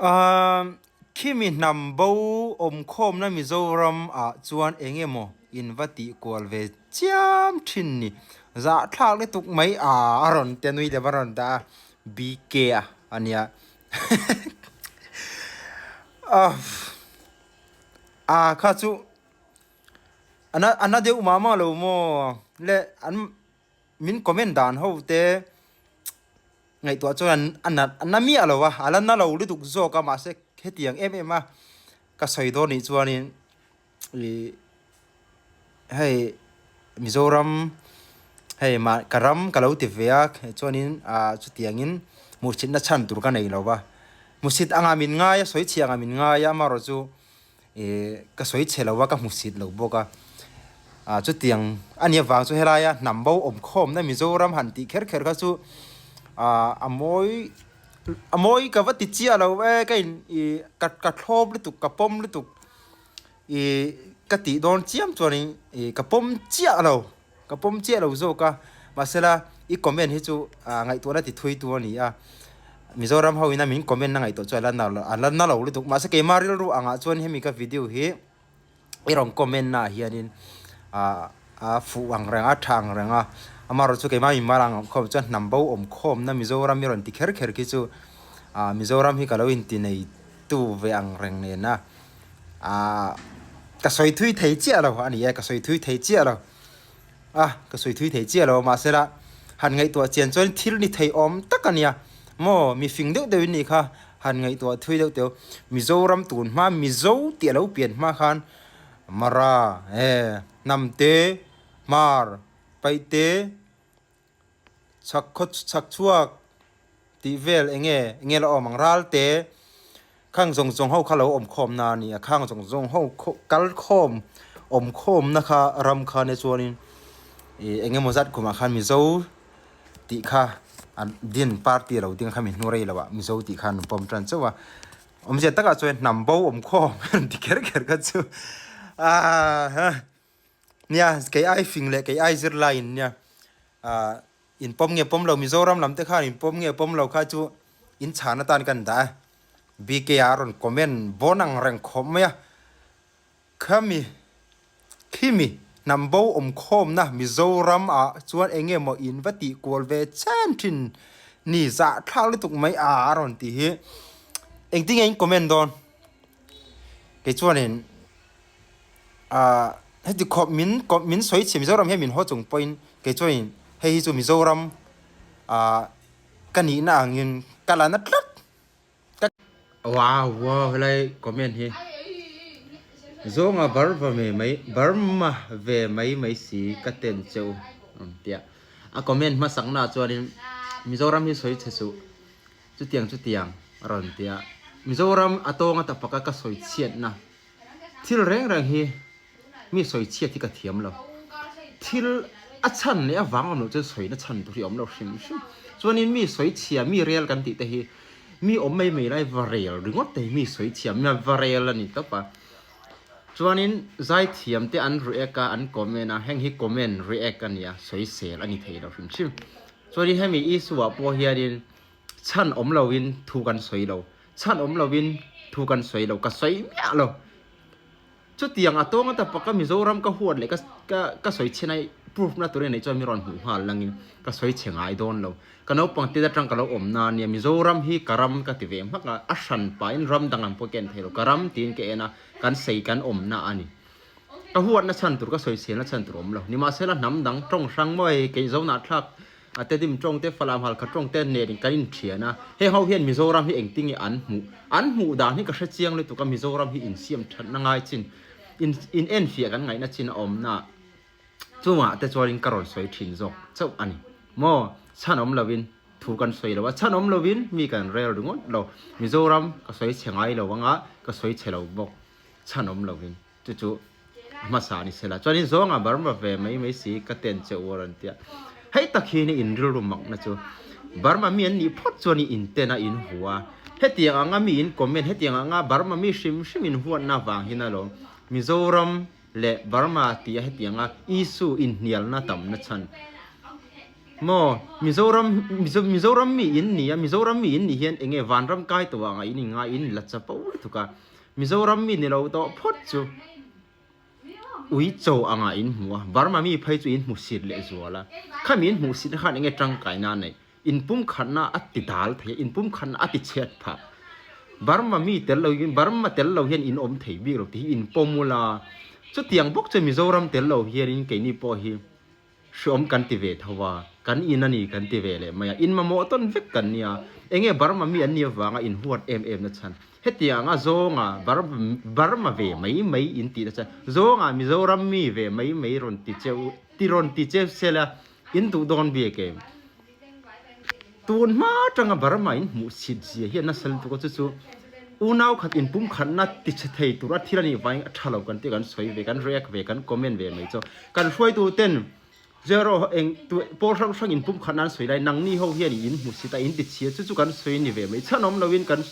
Khimi hnam bo awmkhawmna Mizoram ah chuan eng emaw in va tih kual ve chiam thin ni. Zahthlak lutuk mai a a rawn ti a nui leh va rawn dah a BK a a nia. A kha chu a na a na deuh mah mah lo maw le an min comment dan ho te Ngaihtuah chuan a na a na miah lo a, a la na lo lutuk zawk a mahse hetiang em em a ka sawi dawn nih chuanin ih hei Mizoram hei mah ka ram ka lo ti ve a chuanin ah chutiangin hmuhchhitna chhan tur ka nei lo va, hmuhchhit anga min ngai a sawi chhiah anga min ngai a amaherawhchu Ih ka sawi chhe lo a ka hmu sit lo bawk a ah chutiang a nih avang chu helaia hnam bo awm khawmna Mizoram han tih kher kher kha chu ah a mawi a mawi ka va ti chiah lo e ka in ih ka ka thlawp lutuk ka pawm lutuk ih ka tih dawn chiam chuanin ih ka pawm chiah lo. Ka pawm chiah lo zawk a, mahsela i comment hi chu ngaihtuahna ti thui tu a ni a, Mizoram ho ina min comment na ngaihtuah chu a la na a la na lo lutuk, mahse keimah rilru angah chuan hemi ka video hi i rawn comment na ah hianin ah a fuh ang reng a, a tha ang reng a, amaherawhchu chu keimah mimal ang khawm chuan hnam bo awm khawmna Mizoram i rawn ti kher kher khi chu ah Mizoram hi ka lo inti nei tu ve ang reng nena ah ka sawi thui thei chiah lo a ni e, ka sawi thui thei chiah lo. A, ka sawi thui thei chiah lo mahsela han ngaihtuah chian chuan thil ni thei awm tak a nia maw mi fing deuh deuh in nih kha han ngaihtuah thui deuh teuh Mizoram tun hma Mizo tih a lo pian hma khan Mara e Hnamte Hmar Paihte Chhak khaw chhak chhuak tih vel eng nge eng nge la awm ang ral te khang zawng zawng ho kha lo awm khawm na a ni a khang zawng zawng ho kal khawm awm khawm na kha ram kha nia chuanin ih eng emaw zat kumah khan Mizo tih kha an din party a lo ding a khami hnu rei loh ah Mizo tih kha an rawn pawm tan chauh a awmzia takah chuan hnam bo awm khawm an ti kher kher kha chu aaa. Nia, kei ai fing leh kei ai zir laiin nia ah in pawm nge pawm lo Mizoram lam te khan in pawm nge pawm lo kha chu in chhan atan kan dah a, BK ah a rawn comment bawn ang reng khawp mai a, khami khimi hnam bo awm khawmna Mizoram ah chuan eng nge maw in va tih kual ve chen thin ni zahthlak lutuk mai a a rawn tih hi engtin nge in comment dawn kei chuanin. Ahh heti khawp min kawp min sawi chhe Mizoram hian min haw chung pawhin kei chuanin hei hi chu Mizoram ahh ka nihna angin ka la na tlat ka Wow wow helai comment hi zawnga Burma ve mai Burma ve mai mai si ka ten cheu ang tia a comment hmasak na chuanin Mizoram hi sawi chhe suh chutiang chutiang a rawn tia Mizoram a tawnga tapaka ka sawi chhiatna Thil reng reng hi mi sawi chhiat hi ka thiam lo. Thil a chhan leh a vang awm loh chuan sawina chhan tur hi a awm lo hrim hrim. Chuanin mi sawi chhia, mi rel kan tih te hi mi awm mai mai lai va rel ringawt te hi mi sawi chhia, mi va rel a ni tawp a. Chuanin zaithiam te an react a, an comment a, heng hi comment react a nia, sawisel a ni thei lo hrim hrim. Chuanin hemi issue ah pawh hianin chhan awm loin thu kan sawi lo. Chhan awm lovin thu kan sawi lo, ka sawi miah lo. Chutiang a tawnga ta paka Mizoram ka huat leh ka ka sawi chhe nai proof na tur i neih chuan mi rawn hmuh nghal langin ka sawi chhe ngai dawn lo. Ka naupang tet atang ka lo awm na ania Mizoram hi ka ram ka ti ve hmak a, a hran pahin ram dang ang pawh ka en thei lo, ka ram tiin ka en a, kan sei kan awm na a ni. Ka huatna chhan tur ka sawi chhelna chhan tur awm lo. Nimahsela hnam dang tawng hrang mawi keih zonah thlak A Tedim tawng te, Falam Halkha tawng te nen kan inthian a, heng ho hian Mizoram hi engtin nge an hmuh? An hmuh dan hi ka hre chiang lutuk a, Mizoram hi insiam thatna ngai chin, in in enfiah kan ngaihna chin a awm na chungah te chuanin ka rawn sawi thin zawk chauh a ni. Maw? Chhan awm lovin thu kan sawi lo a, chhan awm lovin mi kan rel ringawt lo. Mizoram ka sawi chhe ngai lo anga ka sawi chhe lo bawk, chhan awm lovin. Chu chu a hmasa ni sela. Chuanin zawnga Burma ve mai mai si ka ten che u a rawn ti a. Hei tak hi ni in rilru makna chu. Burma mi an nih phawt chuan i in ten a in hu a. Hetiang anga mi in comment, hetiang anga Burma mi hrim hrim in huatna vang hin alawm. Mizoram leh Burma tia hetianga issue inhnialna tamna chhan. Maw Mizoram Mizoram mi in ni a, Mizoram mi in nih hian eng nge vanram kai tawh anga in inngai in la chapo lutuk a, Mizoram mi ni lo tawh phawt chu ui cho anga in hmu a, Burma mi phei chu in hmu sit leh zual a, khami in hmuh sit khan eng nge tangkaina a neih? Inpumkhatna a ti dal thei a, inpumkhatna a ti chhiat phah. Burma mi tel lo in Burma tel lo hian in awm thei bik lo tih hi in pawm ula, chutiang bawk chu Mizoram tel lo hianin keini pawh hi hreawm kan ti ve tho a, kan in a ni kan ti ve leh mai a, in mamawh tawn vek kan nia, enge Burma mi an nih avanga in huat em em na chhan, hetiang a zawnga Burma ve mai mai in tih na chhan, zawnga Mizoram mi ve mai mai rawn ti cheu ti rawn ti cheu sela in duh dawn bik em? Tun hma atanga Burma in hmuh chhit zia hi a nasa lutuk a, chu chu unau khat inpumkhatna ti chhe thei tura thil a nih vangin a tha lo kan tih kan sawi ve, kan react ve, kan comment ve mai chu. Kan hruaitu ten zero eng tu pawl hrang hrang inpumkhatna an sawi lai nangni ho hian in hmuhsit a, in ti chhia chu chu kan sawi ni ve mai. Chhan awm loin kan.